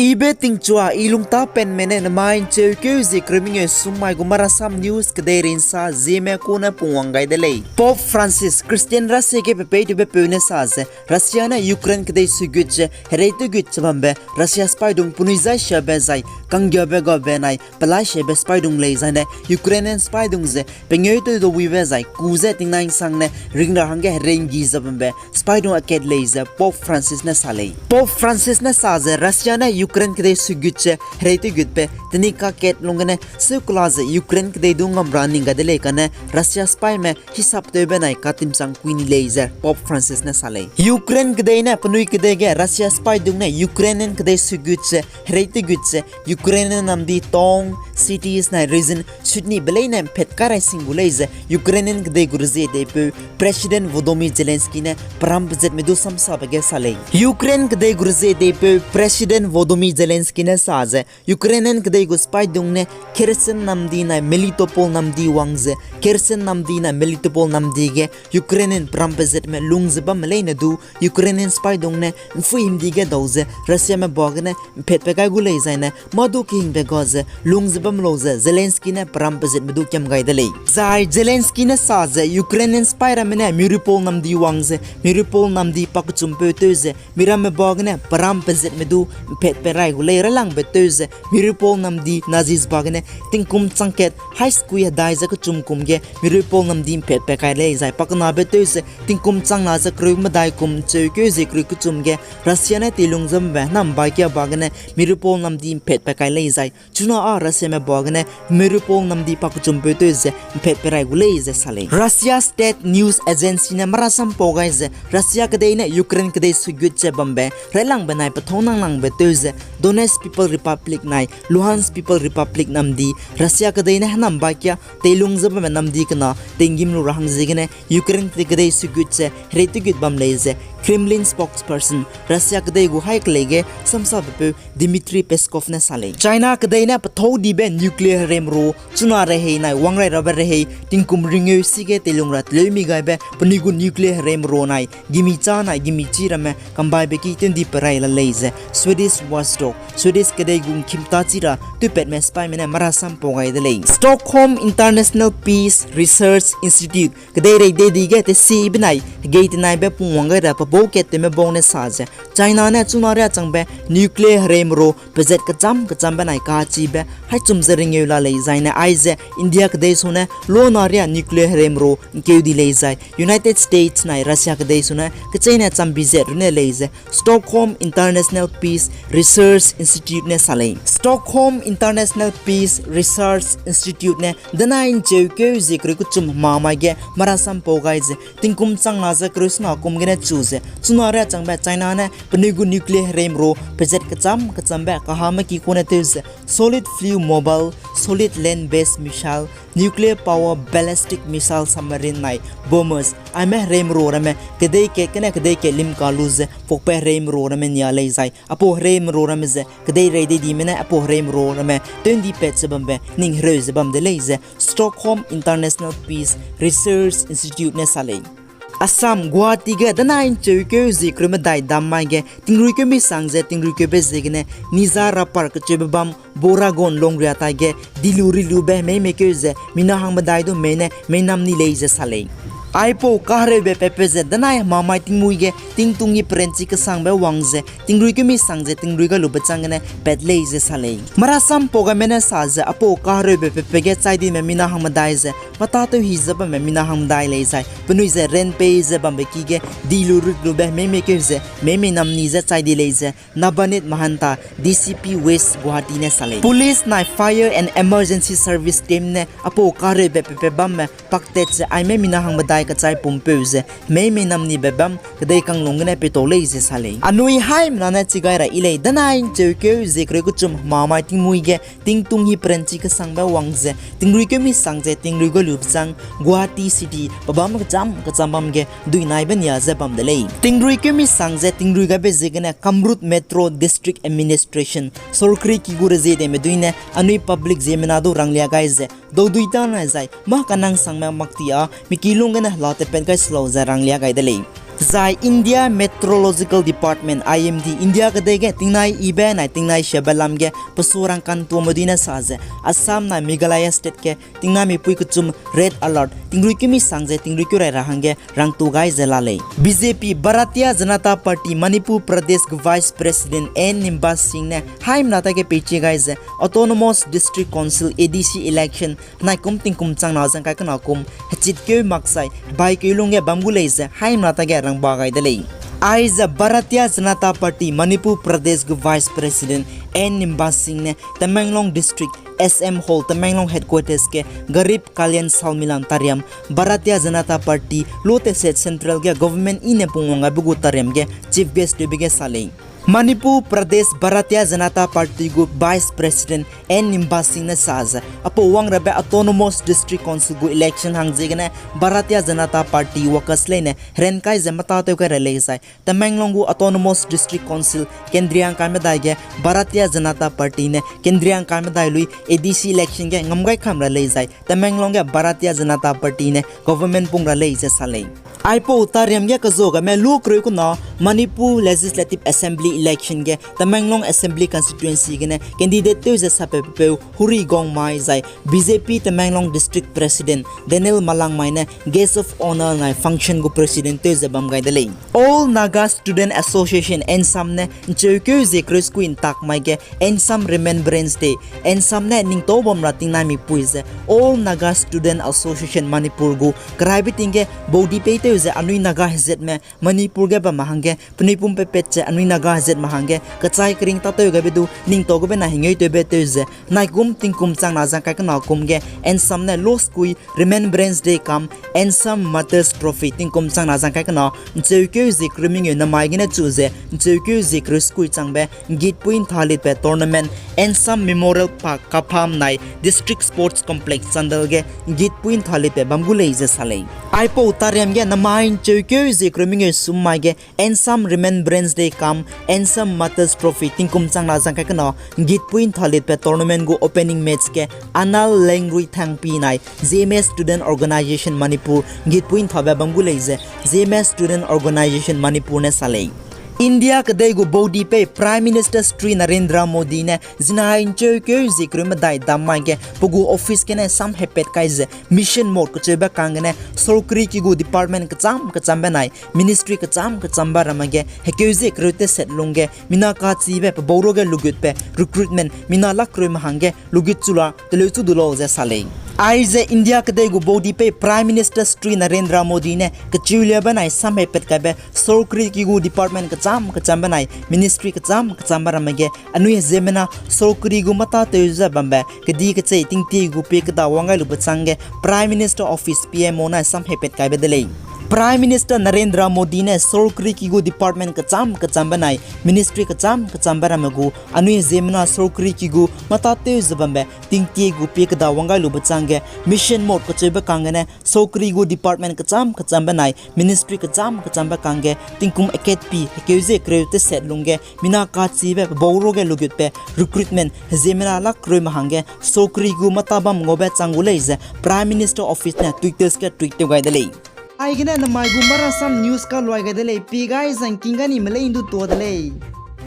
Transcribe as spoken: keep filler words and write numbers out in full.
Ibe tingchua i lungtapenme ne nemai ’ncheukeu zie kereu mengeu sum mai gu Marasam News kedei rinsa zieme kune pungwang gai de lei. Pope Francis, Christian rasie ge pe peitewbe peu ne sa ze, Russia ne Ukraine kedei suigut ze hereitewgut ze bambe Russia sipaidung penui zai siabe zai kanggiabe gabe nai pelaisiabe sipaidung lei zaine Ukrainian sipaidung ze pengeu tew da wibe zai ku ze tingnai ’nsangne ring ra hangge herei ’nggi ze bambe sipaidung akat lei ze Pope Francis ne sa lei. Pope Francis ne sa ze Russia ne Ukraine kedei suigut ze hereitewgutbe teni kakat lung gene seukela ze Ukraine kedei du ngam ra ning gai de lei kane Russia sipaime hisap tewbe nai katimchang kui ni lei ze Pope Francis ne sa lei. Ukraine kedei ne penui kedei ge Russia sipaidung ne Ukrainian kedei suigut ze hereitewgut ze Ukrainian namdi town, cities nai region sut nibe leine ’mphet kai rai sing gu lei ze Ukrainian kedei gu rezie deipeu President Volodymyr Zelensky ne peram pezatme du samsabe ge sa lei. Ukraine kedei gu rezie deipeu President Volodymyr Zelensky ne sa ze Ukrainian kedei gu sipaidung ne Kherson namdi nai Melitopol namdi wang ze Kherson namdi nai Melitopol namdi ge Ukrainian peram pezatme lung ze bamme leine du Ukrainian sipaidung ne ’mpui himdi ge dau ze Russiame ba gene ’mphetbe gai gu lei zaine mâ du kehingbe ga ze lung ze bam lau ze Zelensky ne peram pezatme du kiam gai de lei. Zai Zelensky ne sa ze Ukrainian sipai ramme ne Mariupol namdi wang ze Mariupol namdi pakechumpeu tew ze miramme ba gene peram pezatme du ’mphetbe rai gu lei railangbe tew ze Mariupol namdi Nazis ba gene tingkum changkat hai sekui hedai ze kechum kum ge Mariupol namdi ’mphetbe kai lei zai pakenabe tew ze tingkum changna ze kereu medai kum ’ncheukeu zie kereu kechum ge Russia ne teilung ze bambe nambai kia ba gene Mariupol namdi ’mphetbe kai lei zai chuna â Russiame ba gene Mariupol namdi pakechumpeu tew ze ’mphetbe rai gu lei ze sa lei. Russia State News Agency ne marasampau gai ze Russia kedei ne Ukraine kedei suigut ze bambe railangbe nai pethâu nangnangbe tew ze Donetsk People Republic nai Luhansk People Republic namdi Russia kedei ne henambai kia teilung ze bamme namdi kena tinggîm lu ra hang ziegene Ukraine kedei suigut ze hereitewgut bam lei ze Kremlin spokesperson Russia kedei gu haî kelei ge samsabepeu Dmitry Peskov ne sa lei. China kedei ne pethâu dibe nuclear hereime ru chuna rehei nai wangrai rabe rehei tingkum ringeu sige teilung ra teleumi gaibe penui gu nuclear hereime ru nai gimi châ nai gimi chî ramme kambaibe ki tew ’ndi perai la lei ze Swedish watchdog, Swedish kedei gu ’ngkimtâ chi ra tewpatme sipaime ne marasampau gai de lei. Stockholm International Peace Research Institute kedeirei dei di ge tesibe nai hegei tenaibe pungwang gai ra pebau kattewme bau ne sa ze China ne chuna riâ changbe nuclear hereime ru pezat kechâm kechâmbe nai kachibe haichum ze ringeu la lei zaine aize India kedei sune lona riâ nuclear hereime ru ’ngkeu di lei zai United States nai Russia kedei sune kecheîne chambi zat runne lei ze Stockholm International Peace Research Institute ne sa lei. Stockholm International Peace Research Institute ne denai ’ncheukeu zie kereu kechum hemamai ge marasampau gai ze tingkum changna ze kereu sena kum gene chu ze chuna riâ changbe China ne penui gu nuclear hereime ru pezat kechâm kechâmbe kahame ki kune tew ze solid fuel mobile, solid land based missile, nuclear power ballistic missile, submarine nai bombers aime hereime ru ramme kedei kat gene kedei kat limka lu ze pakbe hereime ru ramme nia lei zai apau hereime ru ramme ze kedeirei dei dime ne apau hereime ru ramme tew ’ndi pat ze bambe ning hereu ze bam de lei ze Stockholm International Peace Research Institute ne sa lei. Assam Guwahati ge denai ’ncheukeu zie kereu medai dam mai ge tingruikeu misang ze tingruikeube ziegene Nija Rapar kecheube bam Boragon longria tai ge dilu rilube hemeimekeu ze mina hangmedai du mei ne meinam ni lei ze sa lei. Aipau kahereube patpe ze denai hemamai tingmuî ge tingtung i peranchi kesangbe wang ze tingruikeu misang ze tingrui galube chang gene pat lei ze sa lei. Marasampau gaime ne sa ze apau kahereube patpe ge chai dime mina hangmedai ze matâtew hi ze bamme mina hangmedai lei zai penui ze ran pei ze bambe ki ge dilu rilube hemeimekeu ze meimeinam ni ze chai di lei ze Nabanit Mahanta, D C P West Guwahati ne sa lei. Police nai Fire and Emergency Service Team ne apau kahereube patpe bamme paktat ze aime mina hangmedai kechai pumpeu ze meimeinam nibe bam kedei kanglung gene peitau lei ze sa lei. Anui haimena ne chigai ra yi lei denai ’ncheukeu zie kereu kechum hemamai tingmuî ge tingtung hi peranchi kesangbe wang ze tingruikeu misang ze tingrui galube chang Guwahati City pebam kechâm kechâm bam ge duinaibe nia ze bam de lei. Tingruikeu misang ze tingrui gaibe ziegene Kamrup Metro District Administration, sorkari ki gu rezie deime dui ne anui public ziemmena du ranglia gai ze daudui ta nai zai mâ kanang sangme mak ti â miki lung gene hela tepat gai se lau ze ranglia gai de lei. Zai India Meteorological Department, I M D, India kedei ge tingnai ibe nai tingnai siabe lam ge pesu rangkantuame dine sa ze, Assam nai Meghalaya state ge tingnai mipui kechum red alert, tingrui kemi sang ze tingrui keu rai ra hangge rangtu gai ze la lei. B J P, Bharatiya Janata Party, Manipur Pradesh gu Vice President N Nimba Singh ne haimna tage peichi gai ze Autonomous District Council, A D C election naikum tingkum changna zangkai kena kum hechitkeu mak zai baikeu lungge bam gu lei ze haimna tage rangba gai de lei. Aize Bharatiya Janata Party, Manipur Pradesh gu Vice President N Nimba Singh ne Tamenglong District, S M Hall, Tamenglong Headquarters ge Garib Kalyan Sammelan tariam, Bharatiya Janata Party lu teset Central ge government i ne pungwang gaibe gu tariam ge chief guest tewbe ge sa lei. Manipur Pradesh Bharatiya Janata Party gu Vice President N Nimba Singh ne sa ze, apau wang rabe Autonomous District Council gu election hang ziegene Bharatiya Janata Party workers leine herenkai ze mata tew kai ra lei zai, Tamenglong gu Autonomous District Council kendriya ngkai medai ge Bharatiya Janata Party ne kendriya ngkai medai lui A D C election ge ngam gai kam ra lei zai, Tamenglong ge Bharatiya Janata Party ne government pung ra lei ze sa lei. Aipau tariam ge kezo game lu kereu kuna Manipur Legislative Assembly election ge Tamenglong Assembly Constituency gene candidate tew ze sapepeu Huri Gongmai zai B J P Tamenglong District President Daniel Malangmai ne Guest of Honour nai function gu President tew ze bam gai de lei. All Naga Student Association, ANSAM ne ncheukeu zie kereu skui ntak mai ge ANSAM Remembrance Day, ANSAM ne ningtau bam ra tingnai mipui ze All Naga Student Association Manipur gu keraibe ting ge baudi peitew ze anui Naga hezatme Manipur ge bamme hangge penui pum pepet ze anui Naga hezatme hangge kechai kering tâtew gaibe du ningtau gube na hingeu tewbe tew ze naikum tingkum changna zangkai kena kum ge ANSAM ne lu skui Remembrance Day cum ANSAM Martyrs Trophy tingkum changna zangkai kena ncheukeu zie kereu mengeu namai gene chu ze ncheukeu zie kereu skui changbe ngitpui ntha litbe tournament ANSAM Memorial Park Kapham nai District Sports Complex Chandel ge ngitpui ntha litbe bam gu lei ze sa lei. Aipau tariam ge namai ncheukeu zie kereu mengeu sum mai ge ANSAM Remembrance Day cum ANSAM Martyrs Trophy tingkum changna zangkai kena ngitpui ntha litbe tournament gu opening match ge Anal Lengrui Thangpi nai Zeme Student Organisation Manipur ngitpui nthabe bam gu lei ze Zeme Student Organisation Manipur ne sa lei. India kedei gu baudi pei Prime Minister Shri Narendra Modi ne zinai ncheukeu zie kereu medai dam mai ge pe gu office gene sam hepat kai ze mission mode kecheube kang gene sorkari ki gu department kecham kechambe nai ministry kecham kechambe ramme ge hekeu zie kereu teset lungge mina kachibe pe bau ruge lugutbe recruitment mina lak kereume hangge lugut chu la teleu chu du lau ze sa lei. Aize India kedei gu baudi pei Prime Minister Shri Narendra Modi ne kechiuliabe nai sam hepat kaibe sorkari ki gu department kecham kechambe nai ministry kecham kechambe ramme ge anui heziemmena sorkari gu mâtâtew ze bambe kedi kechei tingtie gu pie keda wang gai lube changge Prime Minister Office, P M O nai sam hepat kaibe de lei. Prime Minister Narendra Modi ne sorkari ki gu department kecham kechambe nai ministry kecham kechambe ramme gu anui heziemmena sorkari ki gu mâtâtew ze bambe tingtie gu pie keda wang gai lube changge mission mode kecheube kang gene sorkari gu department kecham kechambe nai ministry kecham kechambe kang ge tingkum akatpi hekeu zie kereu teset lungge mina kachibe pe bau ruge lugutbe recruitment heziemmena lak kereume hangge sorkari gu mâtâ bam ngaube chang gu lei ze Prime Minister Office ne Twitter ge tweet tew gai de lei. Aigene namai gu Marasam News kaluai gai de lei, pi gai zangking ga nime lei ndu tuâ de lei.